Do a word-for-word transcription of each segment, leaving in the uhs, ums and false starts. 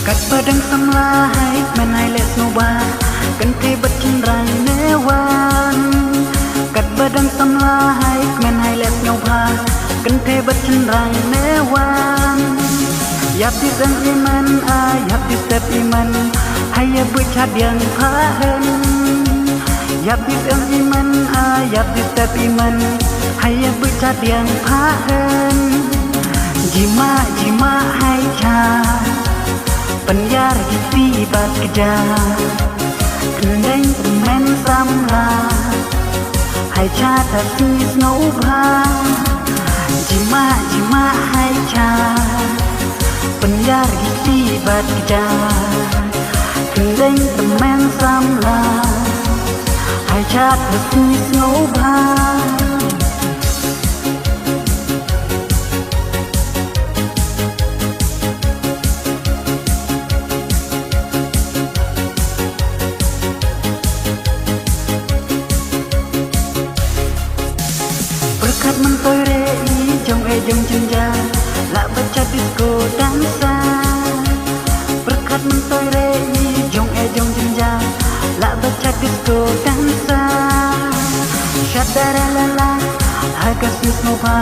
Katba dang samla hai kmen hai leh sngewbha, kynthei bad shynrang ne wan. Katba dang samla hai kmen hai leh sngewbha, kynthei bad shynrang ne wan. Ïap di seng i man, a ïap di step i man, hai ïa buh shadiang pha hen. Ïap di seng i man, a ïap di step i man, hai ïa buh shadiang pha hen. Jima jima hai cha, pynïar kti bad kjat, kynthei tymmen samla, hai cha ta sngi sngewbha. Jima jima hai cha, pynïar kti bad kjat, kynthei tymmen samla, hai cha ta sngi sngewbha. Pyrkhat myntoi re i jong e jong jynjar, lah ba cha disco dancer. Pyrkhat myntoi re i jong e jong jynjar, lah ba cha disco dancer. Shadara la la, ha ka sngi sngewbha,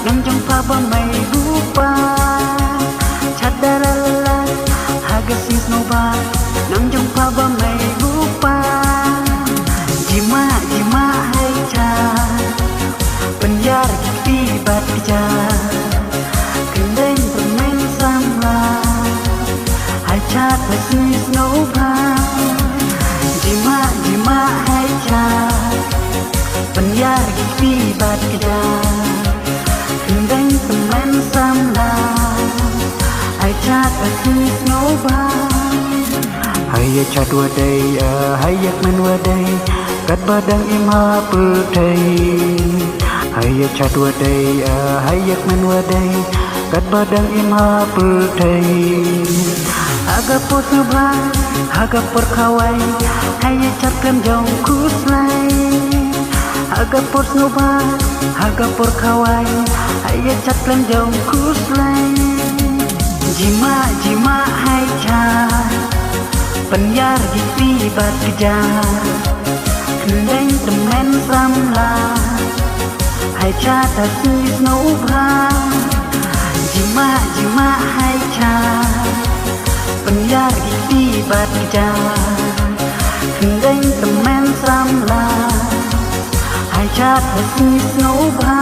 nang jong pha ba mei bupa. Shadara la la, ha ka sngi sngewbha, nang jong pha ba mei bupa. Jima jima hai cha, pynïar kti bad kjat, kynthei tymmen samla, hai cha ta sngi sngewbha. Jima jima hai cha, pynïar kti bad kjat, kynthei tymmen samla, hai cha ta sngi sngewbha. Hai ïa cha dua dei, hai ïa kmen wa dei, katba dang im ha pyrthei. Hai ïa cha dua dei, hai ïa kmen wa dei, katba dang im ha pyrthei. Ha ka por sngewbha, ha ka por khawai, hai ïa cha khlem jong khuslai. Ha ka por sngewbha, ha ka por khawai, hai ïa cha khlem jong khuslai. Jima jima hai cha, pynïar kti bad kjat, kynthei tymmen samla, hai cha ta sngi sngewbha. Jima jima hai cha, pynïar kti bad kjat, kynthei tymmen samla, hai cha ta sngi sngewbha.